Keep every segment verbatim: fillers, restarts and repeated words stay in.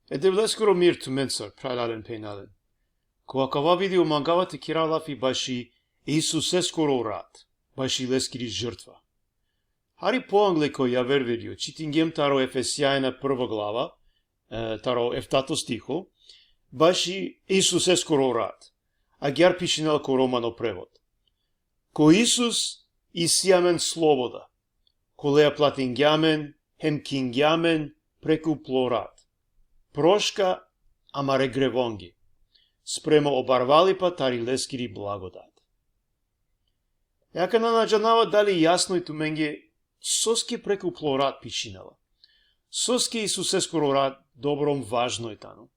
E Devleskoro mir tumencar, phralalen, phenjalen. Ko akava video mangava te kera lafi baši Isuseskoro rat, baši leskiri žrtva. Hari poangle ko javer video, čitingjem taro Efesjanja prvo glava, e, taro eftato stiho, baši Isuseskoro rat. Agjaar pišinela ko romano prevod. Ko Isus isi amen sloboda, koleja platingja amen, hem kingja amen preku plo rat. Proška amare grevonge, sprema o barvalipa tari leskiri blagodat. E akana na džanava dali jasno i tumenge soske preku plo rat pišinela. Soske Isuseskoro rat dobrom važno i tano.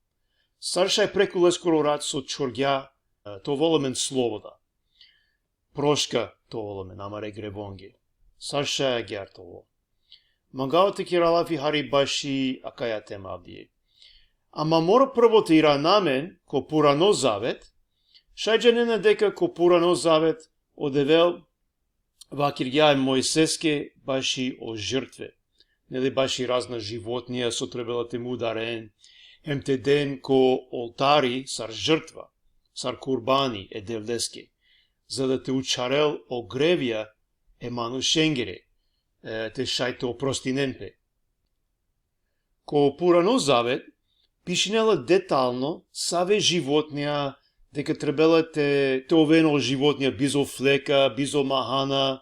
Sar šaj preku leskoro rat so čorgja, e, te ovel amen sloboda. Proška te ovel amen amare grevonge. Sar šaj agjaar te ovel. Mangava te kera lafi hari baši akaja tema avdive. Ama mora prvo te irana amen ko Purano zavet, šaj džanena deka ko Purano zavet o Devel vakirgja e Mojseske baši o žrtve. Neli, baši razna životnija so trebela te mudaren, hem te den ko oltari sar žrtva, sar kurbani e Devleske, za da te učharel o grevija e manušengere, e, te šaj te oprostinen pe. Ko Purano zavet, pišinela detalno save životnija, deka trebela te, te oven o životnija bizo fleka, bizo mahana,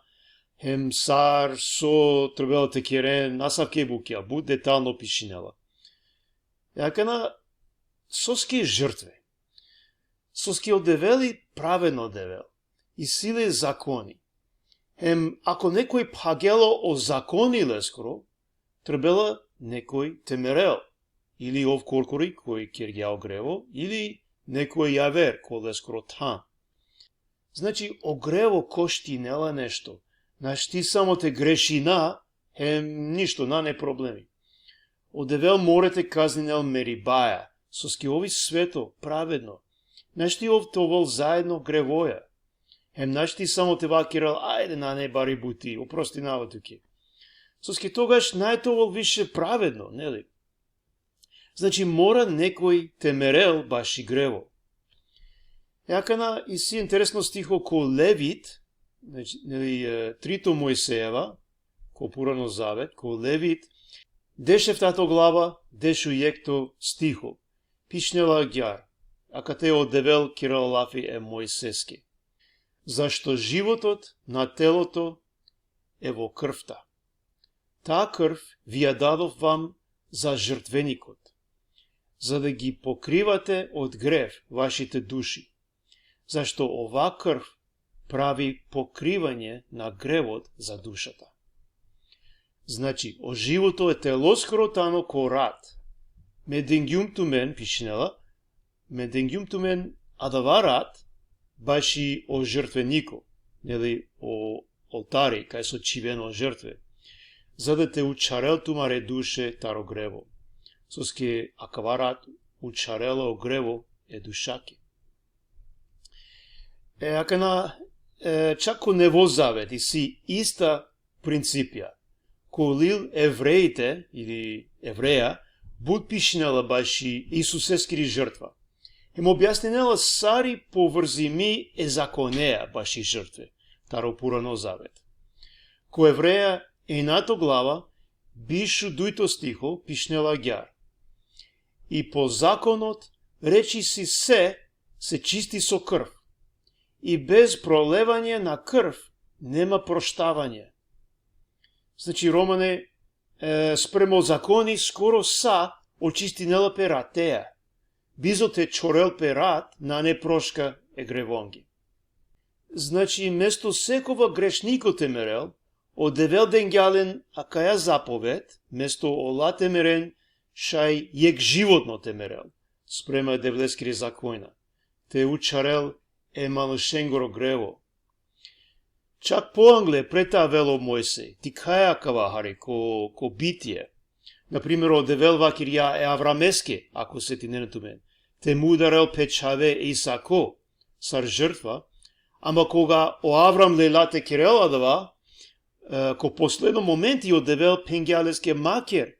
hem sar, so trebela te keren, asavke bukja, but detalno pišinela. E akana, soske žrtve. Soske o Devel i pravedno Devel, isi le zakoni. Hem ako nekoj phagela o zakoni leskoro, trebela nekoj te merel, ili ov korkori koj kergja o grevo, ili nekoj javer ko leskoro than. Znači, o grevo koštinela nešto. Našti samo te grešina, hem ništo, nane problemi. O Devel mora te kazninel meribaja, soske ov i sveto, pravedno. Našti ov te ovel zaedno grevoja. Hem našti samo te vakerel, ajde, nane bari buti, oprostinava tuke. Soske togaš nane te ovel više pravedno, neli? Znači, mora nekoj te merel baši grevo. E akana isi interesno stiho ko Levit, znači, neli, e, trito Mojsejeva, ko Purano zavet, ko Levit, dešeftato glava, dešujekhto stiho. Pišinela agjaar, akate o Devel kerela lafi e Mojseske. Зашто животот на телото е во крвта. Таа крв ви ја дадов вам за жртвеникот, за да ги покривате од грев вашите души, зашто оваа крв прави покривање на гревот за душата. Znači, o životo e teloskoro tano ko rat. Me dengjum tumen, pišinela, me dengjum tumen adava rat, baši o žrtveniko, neli, o oltari, kaj so čhiven o žrtve, za da te učharel tumare duše taro grevo. Soske akava rat učharela o grevo e dušake. E, akana, e, čak ko Nevo zavet isi ista principia. Ko lil Evreite, ili Evreja, but pišinela baši Isuseskiri žrtva. Hem objasninela sari povrzimi e zakoneja baši žrtve, taro Purano zavet. Ko Evreja, einato glava, bišudujto stiho, pišinela agjaar. И по законот речиси се се чисти со крв. И без пролевање на крв нема проштавање. Znači, Romane, e, spremo zakoni skoro sa očistinela pe rateja. Bizo te čhorel pe rat, nane proška e grevongi. Znači, mesto sekova grešniko te merel, o Devel dengja len akaja zapoved, mesto ola te meren, šaj jekh životno te merel, sprema e Devleskiri zakojna, te učharel e manušengoro grevo. Čak poangle pre te avel o Mojsej, dikhaja akava hari ko, ko Bitie. Na primer, o Devel vakirja e Avrameske, ako setinena tumen, te mudarel pe čhave e Isako, sar žrtva, ama koga o Avram lela te kerel adava, e, ko posledno momenti o Devel phengja leske: Ma ker,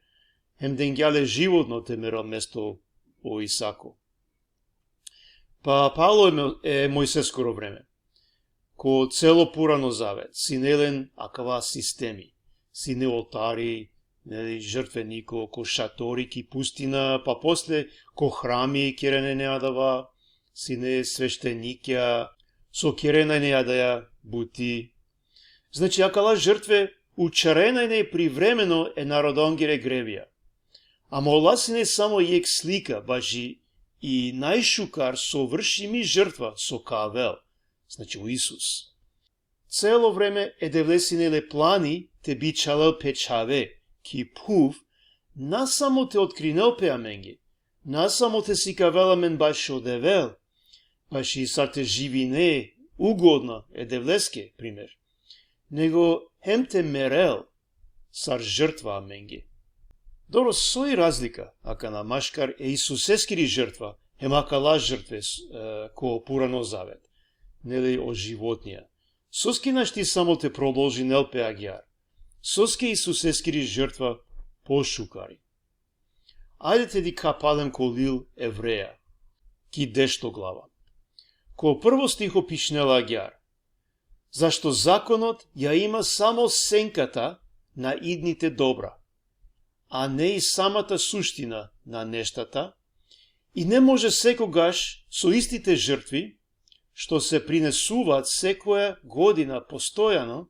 hem dengja le životno te merel mesto o Isako. Pa palo e Mo-, e Mojseskoro vreme. Ko celo Purano Zavet, sine len akava sistemi. Sine oltari, neli, žrtveniko, ko šatori ki pustina, pa posle ko hrami kerena ine adava, sine sveštenikja, so kerena ine adaja buti. Znači, akala žrtve učarena ine privremeno e narodongere grevija. Ama ola sine samo jekh slika baši i najšukar sovršimi žrtva so ka avel, znači o Isus. Celo vreme e Devle sine le plani te bičhalel pe čhave ki phuv, na samo te otkrinel pe amenge, na samo te sikavel amen bašo Devel, baši sar te živine ugodno e Devleske, primer, nego hem te merel sar žrtva amenge. Dobro, so i razlika akana maškar e Isuseskiri žrtva hem akala žrtve, e, ko Purano Zavet, neli, o životnija? Soske našti samo te prodolžinel pe agjaar? Soske Isuseskiri žrtva pošukari? Ajde te dikha palem ko lil Evreja, ki dešto glava. Ko prvo stiho pišnela agjaar: „Зашто законот ја има само сенката на идните добра, а не и самата суштина на нештата, и не може секогаш со истите жртви, што се принесуваат секоја година постојано,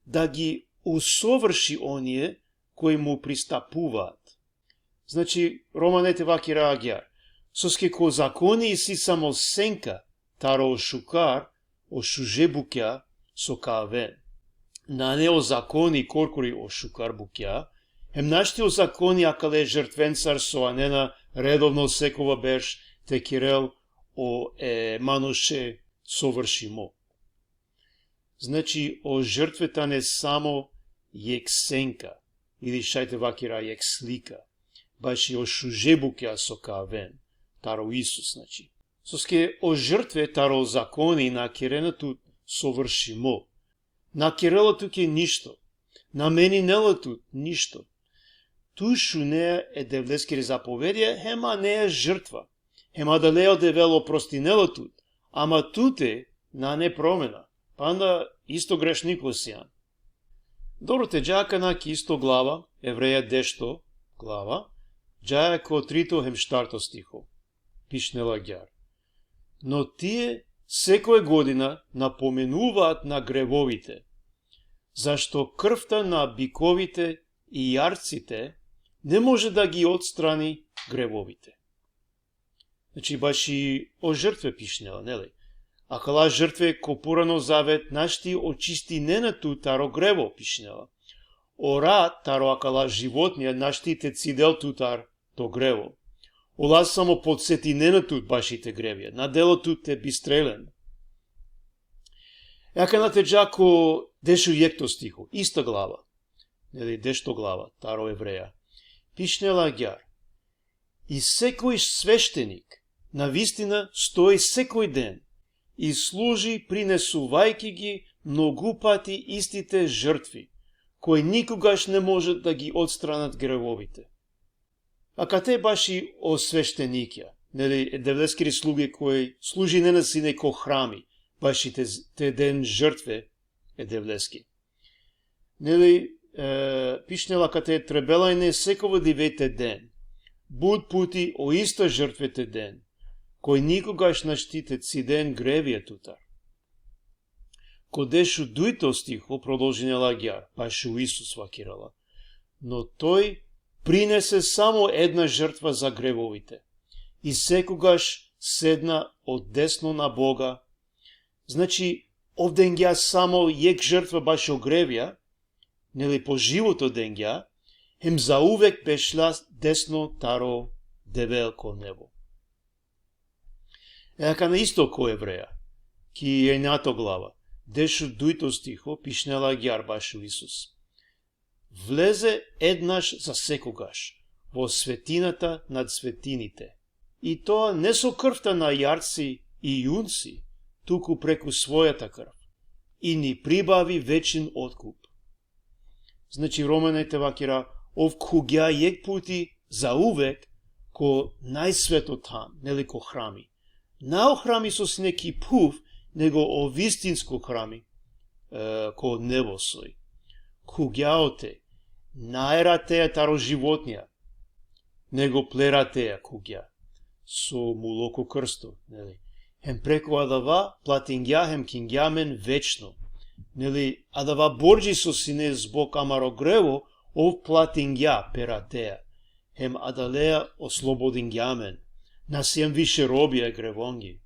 да ги усоврши оние кои му пристапуваат.“ Znači, Romane te vakira agjaar: „Soske ko zakoni isi samo senka taro o šukar, o šuže bukja so ka aven.” Nane o zakoni korkori o šukar bukja, hem našti o zakoni akale žrtvencar so anena redovno sekova berš te kerel o e manuše sovršimo. Znači, o žrtve tane samo jekh senka, ili šaj te vakira jekh slika, baši o šuže bukja so ka aven, taro Isus, znači. Soske o žrtve taro zakoni na kerena tut sovršimo. Na kerela tuke ništo. Na meninela tut ništo. Tu šunea e Devleskere zapovedija, hem anea žrtva. Hem adaleja o Devel oprostinela tut, ama tute nane promena. Panda isto grešniko sian. Dobro, te dža akana ki isto glava, Evreja dešto glava, džaja ko trito hem štarto stiho. Pišnela agjaar: „Но тие секоја година напоменуваат на гревовите, зашто крвта на биковите и јарците не може да ги отстрани гревовите.“ Znači, baši o žrtve pišnela, neli? Akala žrtve ko Purano Zavet našti očistinena tut taro grevo, pišnela. O rat taro akala životnija našti te cidel tutar to grevo. Ola samo podsetinena tut baši te grevija, na dela tut te bistrel len. E akana te dža ko dešujekto stiho, ista glava, neli, dešto glava taro Evreja. Pišnela agjaar: „И секој свештеник навистина стои секој ден и служи принесувајќи ги многу пати истите жртви, кои никогаш не можат да ги отстранат гревовите.“ Akate baši o sveštenikja, neli, e Devleskiri sluge koj služinena sine ko hrami, baši te, te den žrtve e Devleske. Neli, e, pišnela akate: „Trebela ine sekovo dive te den, but puti o ista žrtve te den, koj nikogaš našti te ciden grevija tutar.“ Ko dešudujto stiho prodolžinela agjaar, baši o Isus vakirela: „Но тој принесе само една жртва за гревовите и секогаш седна од десно на Бога.“ Znači, ov dengja samo jekh žrtva bašo grevija, neli, po životo dengja, hem zauvek bešla desno taro Devel ko nebo. E akana isto ko Evreja, ki enjato glava, dešudujto stiho, pišnela agjaar bašo Isus: „Влезе еднаш за секогаш во светината над светините, и тоа не со крвта на јарци и јунци, туку преку својата крв, и ни прибави вечен откуп.“ Znači, Romane te vakira, Ov khugja jekh puti zauvek ko najsveto than, neli, ko hrami. Na o hrami so sine ki phuv, nego o vistinsko hrami, e, ko nebo soj. Khugja ote, na e rateja taro životnja, nego ple rateja khugja. So mulo ko krsto, neli. Hem preku adava platingja hem kingja amen večno. Neli, adava bordži so sine zbog amaro grevo, ov platingja pe rateja. Hem adaleja oslobodingja amen. Na siem više robija e grevongi.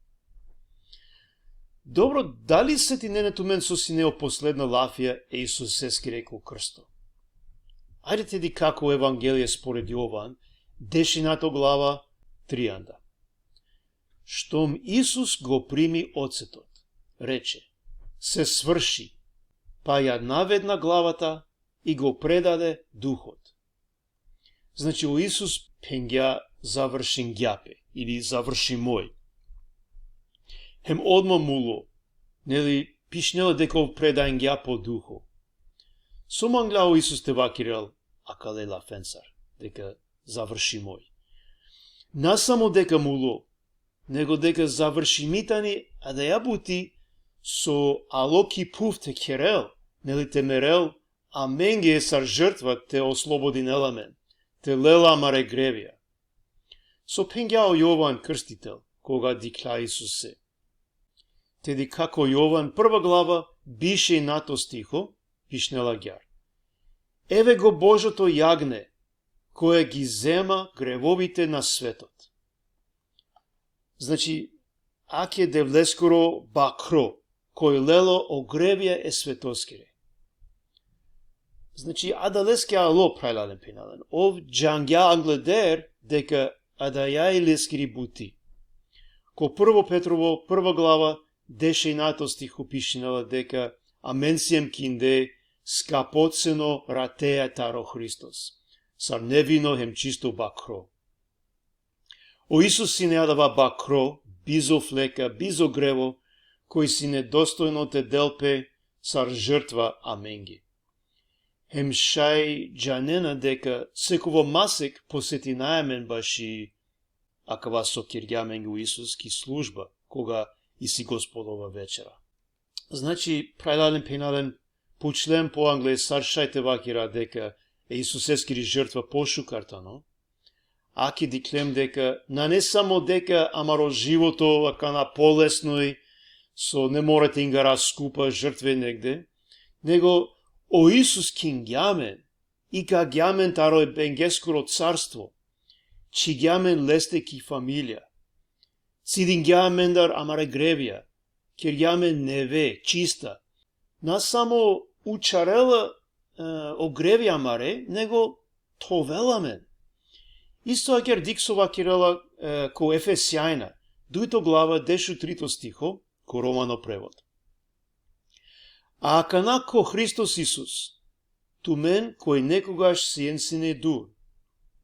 Dobro, dali setinena tumen so sine o posledna lafija e Isuseskere ko krsto? Ajde te dikha ko Evangelje spored Jovan, dešinato glava, trianda. Štom Isus go primi Ocetot, reče: „Se svrši.” Pa jadna vedna glavata i go predade Duhot. Znači, o Isus phengja: „Završingja pe”, ili „Završimoj.” Hem odma mulo, neli, pišinela deka ov predaingja po Duho. So mangla o Isus te vakerel akale lafensar, deka „Završimoj”? Na samo deka mulo, nego deka završimi tani adaja buti so alo ki phuv te kerel, neli, te merel amenge sar žrtva te oslobodinel amen, te lela amare grevija. So phengja o Jovan Krstitel, koga dikhlja Isuse? Te dikha ko Jovan prva glava, bišeinato stiho, pišinela agjaar: „Eve go Božoto jagne, koje gizema grevovite na svetot.” Znači, ake Devleskoro bakro, koj lelo o grevija e svetoskere. Znači, adaleske alo, phralalen phenjalen. Ov džangja angleder deka adaja i leskiri buti. Ko prvo Petrovo, prva glava, dešeinato stiho pišinela deka amen siem kinde skapoceno rateja taro Hristos, sar nevino hem čisto bakro. O Isus sine adava bakro, bizo fleka, bizo grevo, koj sine dostojno te del pe sar žrtva amenge. Hem šaj džanena deka sekova masek posetinaja amen baši akava so kergja amenge o Isus ki služba, koga isi Gospodova večera. Znači, phralalen phenjalen, pučlem po angle sar šaj te vakera deka e Isuseskiri žrtva pošukar tano. Ake dikhlem deka nane samo deka amaro životo akana polesno i so ne mora te ingara skupa žrtve negde, nego o Isus kingja amen, ikagja amen taro e bengeskoro carstvo, čhigja amen leste ki familija, cidingja amendar amare grevija, kergja amen neve, čista. Na samo učarela, e, o grevija amare, nego thovela amen. Isto agjaar dikh so vakerela, e, ko Efesjanja, dujto glava, dešutrito stiho, ko romano prevod. A akana ko Hristos Isus, tumen koj nekogaš sien sine dur,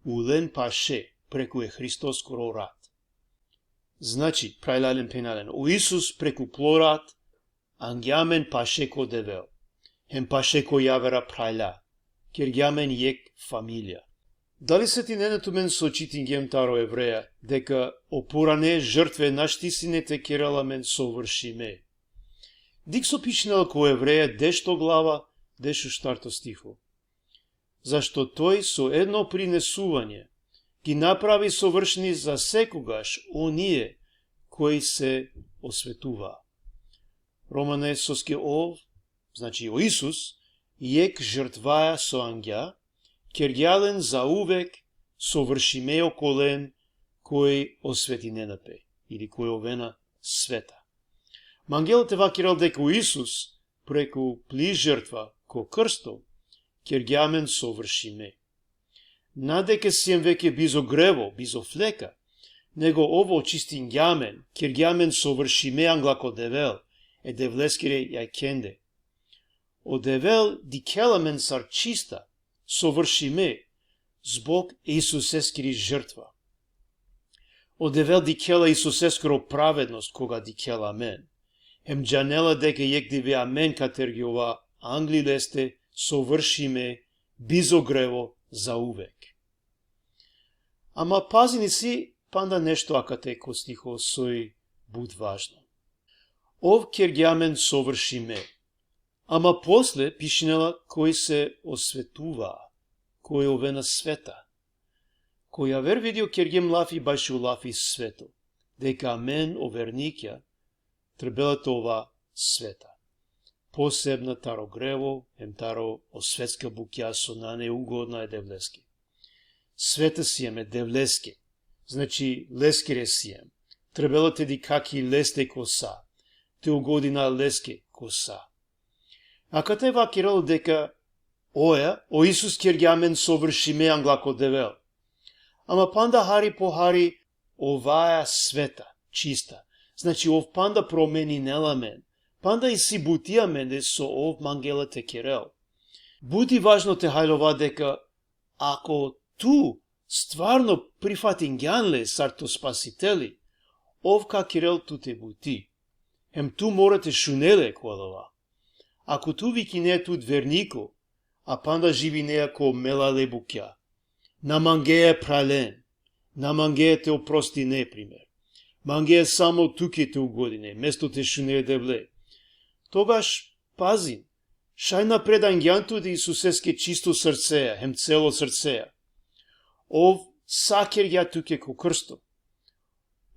ulen paše preku e Hristoskoro rat. Znači, phralalen phenjalen, o Isus preku plo rat angja amen paše ko Devel, hem paše ko javera phralja, kergja amen jekh familija. Dali setinena tumen so čitingjem taro Evreja, deka o purane žrtve našti sine te kerel amen sovršime? Dikh so pišinela ko Evreja, dešto glava, dešuštarto stiho. Zašto toj so edno prinesuvanje ki napravi sovršni za sekogaš onie koj se osvetova. Romane, soske ov, znači o Isus, jekh žrtvaja so angja, kergja len zauvek sovršime okolen koj osvetinena pe, ili koj ovena sveta. Mangela te vakerel deka o Isus, preku pli žrtva ko krsto, kergja amen sovršime. Na deka siem veke bizo grevo, bizo fleka, nego ov očistingja amen, kergja amen sovršime angla ko Devel, e Devleskere jajkende. O Devel dikhela amen sar čista, sovršime, zbog Isuseskiri žrtva. O Devel dikhela Isuseskoro pravednost koga dikhela amen. Hem džanela deka jekh dive amen ka tergjova angli leste sovršime, bizo grevo, zauvek. Ama pazin isi panda nešto akate ko stiho soj but važno. Ov kergja amen sovršime. Ama posle pišinela koj se osvetuva, koj ovena sveta. Ko javer video kergjem lafi bašo lafi sveto, deka amen o vernikja trebela te ova sveta. Posebna taro grevo, hem taro o svetska bukja so nane ugodna e Devleske. Sveta siem e Devleske, znači leskere siem. Trebela te dikha ki leste ko sa, te ugodina leske ko sa. Akate vakerel deka oja, o Isus kergja amen sovršime angla ko Devel. Ama panda hari po hari ovaja sveta, čista. Znači ov panda promeninela amen. Panda isi buti amende so ov mangela te kerel. But i važno te hajlova deka ako tu stvarno prifatingjan le sar to Spasiteli, ov ka kerel tute buti. Hem tu mora te šune le ko adava. Ako tu vikine tut verniko, a panda živinea ko melale bukja, na mangea e pralen, na mangea te oprostine, primer. Mangea samo tuke te ugodine, mesto te šune e Devle. Togaš pazin, šaj na predangjan tut e Isuseske čisto srcea, hem celo srcea. Ov sa kergja tuke ko krsto.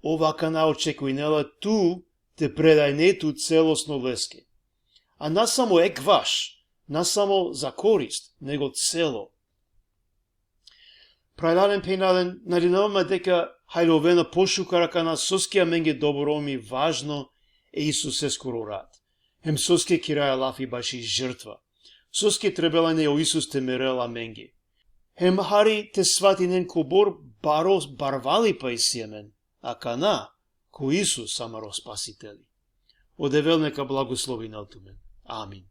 Ov akana očekujnela tu te predajne tu celosno leske. A na samo ekvaš, na samo za korist, nego celo. Phralalen, phenjalen, nadinava ma deka hajlovena pošukar akana soske amenge doboromi važno e Isuseskoro rat. Hem soske keraja lafi baši žrtva. Soske trebela ine o Isus te merel amenge. Hem hari te svatinen kobor baro barvalipa isi amen akana ko Isus amaro Spasiteli. O Devel neka blagoslovinel tumen. Amin.